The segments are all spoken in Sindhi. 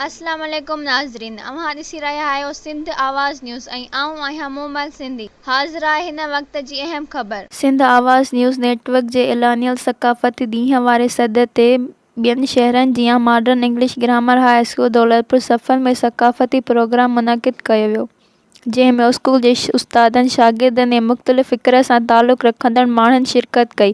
اسلام عليڪم ناظرين اوهان ڏسي رهيا آهيو سنڌ آواز نيوز ۽ آئون آهيان مومل سنڌي حاضر آهي هن وقت جي اهم خبر. سنڌ آواز نيوز نيٽ ورڪ جي اعلانيل ثقافتي ڏينهن واري سڏ تي ٻين شهرن جيان modern English grammar high school Daulatpur Safan ۾ ثقافتي پروگرام منعقد ڪيو ويو. جنهن ۾ اسڪول جي استادن، شاگردن ۽ مختلف فڪر سان تعلق رکندڙ ماڻهن شرڪت ڪئي.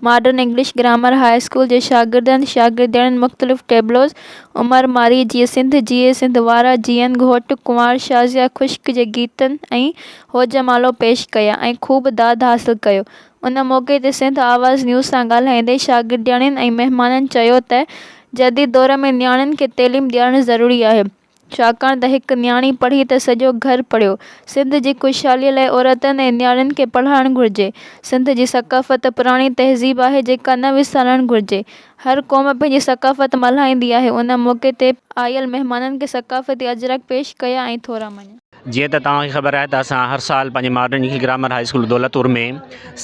Modern English grammar high school جي شاگردن، شاگردياڻين مختلف ٽيبلوز، عمر مارئي، جيئي سنڌ جيئي سنڌ وارا جيئن، گهوٽ ڪنوار، شازيه خشڪ جي گيتن ۽ هو جمالو پيش ڪيا ۽ خوب داد حاصل ڪيو. ان موقعي تي سنڌ آواز نيوز سان ڳالهائيندي شاگردياڻين ۽ مهمانن چيو ته جديد دور ۾ نياڻين کي تعليم ڏيارڻ ضروري آهي. ڇاڪاڻ ته هڪ نياڻي پڙهي ته سڄو گهر پڙهيو. سنڌ جي خوشحاليء لاء عورتن ۽ نياڻين کي پڙهائڻ گهرجي. سنڌ جي ثقافت پراڻي تهذيب آهي جيڪا نه وسارڻ گهرجي. هر قوم پنهنجي ثقافت ملهائيندي آهي. ان موقعي تي آيل مهمانن کي ثقافتي اجرڪ پيش ڪيا ۽ ٿورا مڃيا. جيئن ته توهان کي خبر آهي ته اسان هر سال پنهنجي modern English grammar high school Daulatpur ۾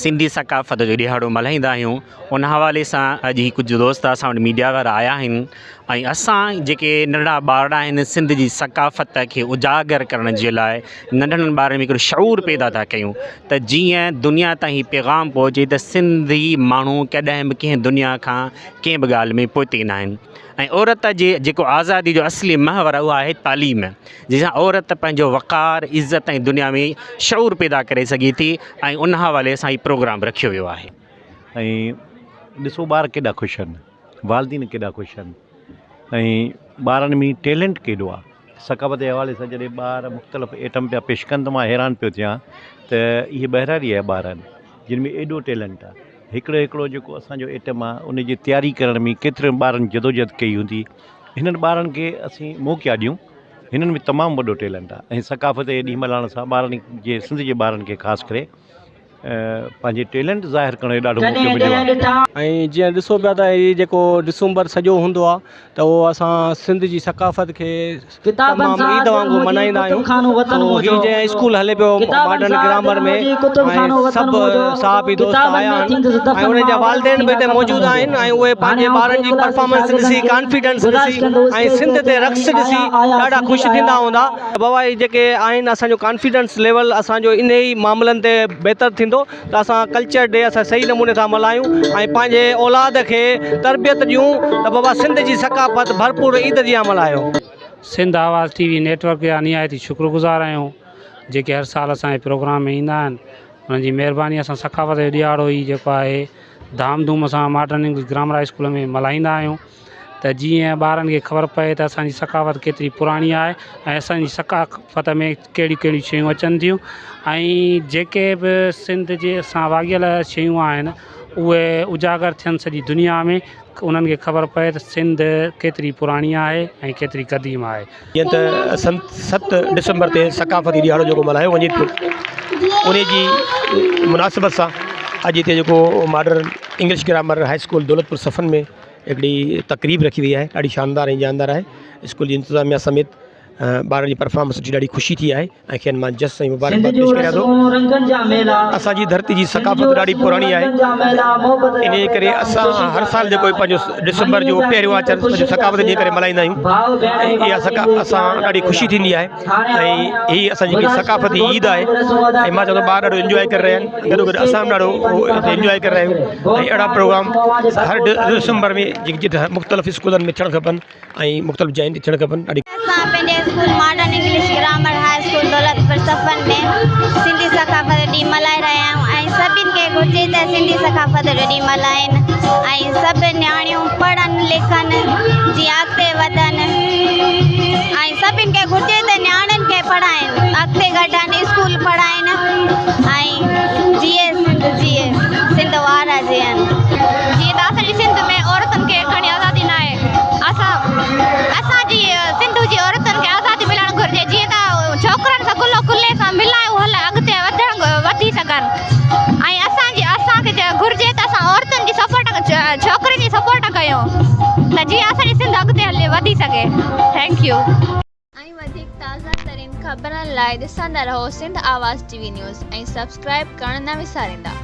Sindhi ثقافت جو ڏهاڙو ملهائيندا آهيون ان حوالي سان اڄ هي ڪجهه دوست اسان وٽ ميڊيا وارا آيا آهن ۽ اسان جيڪي ننڍڙا ٻارڙا آهن سنڌ جي ثقافت کي اجاگر ڪرڻ جي لاء ننڍڙن ٻارن ۾ هڪڙو شعور پيدا ٿا ڪيون ته جيئن دنيا تائين هي پيغام پهچي ته سنڌي ماڻهو ڪڏهن به ڪنهن دنيا کان ڪنهن به ڳالهه ۾ پوئتي نه آهن ۽ عورت جي جيڪو آزادي جو اصلي محور آهي اهو آهي تعليم جنهن سان عورت پنهنجو وقار عزت ۽ دنيا ۾ شعور پيدا ڪري سگهي ٿي ۽ ان حوالي سان هي پروگرام رکيو ويو آهي. ۽ ڏسو ٻار ڪيڏا خوش آهن والدين ڪيڏا خوش آهن ۽ ٻارن ۾ ٽيلنٽ ڪيڏو آهي ثقافت جي حوالي سان جڏهن ٻار مختلف ائٽم پيا پيش ڪن ته مان حيران پيو ٿيان ته اهي ٻهراڙي جا ٻار آهن جن ۾ ايڏو ٽيلنٽ آهي هڪڙو هڪڙو جيڪو اسانجو ائٽم آهي ان جي تياري ڪرڻ ۾ ڪيترن ٻارن جدوجهد ڪئي هوندي هنن ٻارن کي اسين موقعا ڏيون هنن ۾ تمام وڏو ٽيلنٽ آهي ۽ ثقافت جي ڏينهن ملهائڻ سان ٻارن جي سنڌ جي ٻارن کي خاص ڪري پنهنجي ٽيلنٽ ظاهر ڪرڻ جو ڏاڍو موقعو مليو آهي. ۽ جيئن ڏسو پيا ته هي جيڪو ڊسمبر سڄو هوندو آهي ته اهو اسان سنڌ جي ثقافت کي تمام عيد وانگر ملهائيندا آهيون سو هي جنهن اسڪول هلي پيو ماڊرن گرامر ۾ ۽ سڀ صحافي دوست آيا آهن ۽ انهن جا والدين به هتي موجود آهن ۽ اهي پنهنجي ٻارن جي پرفارمنس ڏسي ڪانفيڊنس ڏسي ۽ سنڌ تي رقص ڏسي ڏاڍا خوش ٿيندا هوندا. بابا هي جيڪي آهن اسان جو ڪانفيڊنس ليول اسان جو انهي ئي معاملن تي بهتر ٿيندو ته اسان ڪلچر ڊي اسان صحيح نموني سان ملهايون ۽ پنهنجي اولاد کي تربيت ڏيون ته بابا سنڌ جي ثقافت ڀرپور عيد جيان ملهايو. Sindh Awaz T V network جا نهايت ئي شڪر گذار آهيون جيڪي هر سال اسان جي پروگرام ۾ ايندا آهن انهن جي مهرباني اسان ثقافت جو ڏهاڙو هي جيڪو آهي ڌام ڌوم سان modern English grammar high school ۾ ملهائيندا آهيون. ته جيئن ٻارن کي خبر پئي ته اسان جي ثقافت ڪيتري پراڻي آهي ۽ اسان جي ثقافت ۾ ڪهڙيون ڪهڙيون شيون اچن ٿيون ۽ جيڪي به سنڌ جي سان واڳيل شيون آهن اهي اجاگر ٿين سڄي دنيا ۾ انهن کي خبر پئي ته سنڌ ڪيتري پراڻي آهي ۽ ڪيتري قديم آهي. جيئن ته ست ڊسمبر تي ثقافتي ڏهاڙو جيڪو ملهايو وڃي ٿو ان جي مناسبت سان اڄ هتي جيڪو modern English grammar high school Daulatpur Safan ۾ هڪڙي تقريب رکي وئي آهي ڏاڍي شاندار ۽ جاندار آهي اسڪول جي انتظاميا سميت ٻارن جي پرفارمنس ڏٺي ڏاڍي خوشي ٿي آهي ۽ کين مان جس ۽ مبارڪباد پيش ڪريان ٿو اسان جي ڌرتي جي ثقافت ڏاڍي پراڻي آهي ان جي ڪري اسان هر سال جيڪو پنهنجو ڊسمبر جو پهريون آچر پنهنجو ثقافت ڏينهن ڪري ملهائيندا آهيون ۽ اها ثقافت اسان ڏاڍي خوشي ٿيندي آهي ۽ هي اسان جي ثقافتي عيد آهي ۽ مان چوان ٿو ٻار ڏاڍو انجواء ڪري رهيا آهن گڏو گڏ اسان به ڏاڍو انجواء ڪري رهيا آهيون ۽ اهڙا پروگرام هر ڊسمبر ۾ جيڪي مختلف اسڪولن ۾ ٿيڻ کپن ۽ مختلف جاين تي ٿيڻ کپن ڏاڍي. اسان پنهنجي school modern English grammar high school Daulatpur Safan ۾ Sindhi ثقافت جو ڏينهن ملهائي رهيا آهيون ۽ سڀني کي گهرجي ته سنڌي ثقافت جو ڏينهن ملهائين ۽ سڀ نياڻيون پڙهن لکن جيئن اڳتي وڌن ۽ سڀني کي گهرجي ته نياڻين کي پڙهائين اڳتي ڪڍن اسڪول پڙهائين ۽ جيئي سنڌ جيئي سنڌ وارا جيئن. جيئن ته اسان جي سنڌ ۾ عورتن کي گهڻي آزادي ناهي اسان اسان جي سنڌ جي عورتن کي آزادي ملڻ گهرجي جيئن ته ڇوڪرن سان ڪلهو ڪلهي سان ملائي هل اڳتي وڌڻ وڌي سگهن ۽ اسان جي اسان کي گهرجي ته اسان عورتن جي سپورٽ ڇوڪرين جي سپورٽ ڪيون ته جيئن اسان جي سنڌ اڳتي هلي وڌي سگهي thank you. ۽ وڌيڪ تازه ترين خبرن لاء ڏسندا رهو Sindh Awaz T V news ۽ subscribe ڪرڻ نه وساريندا.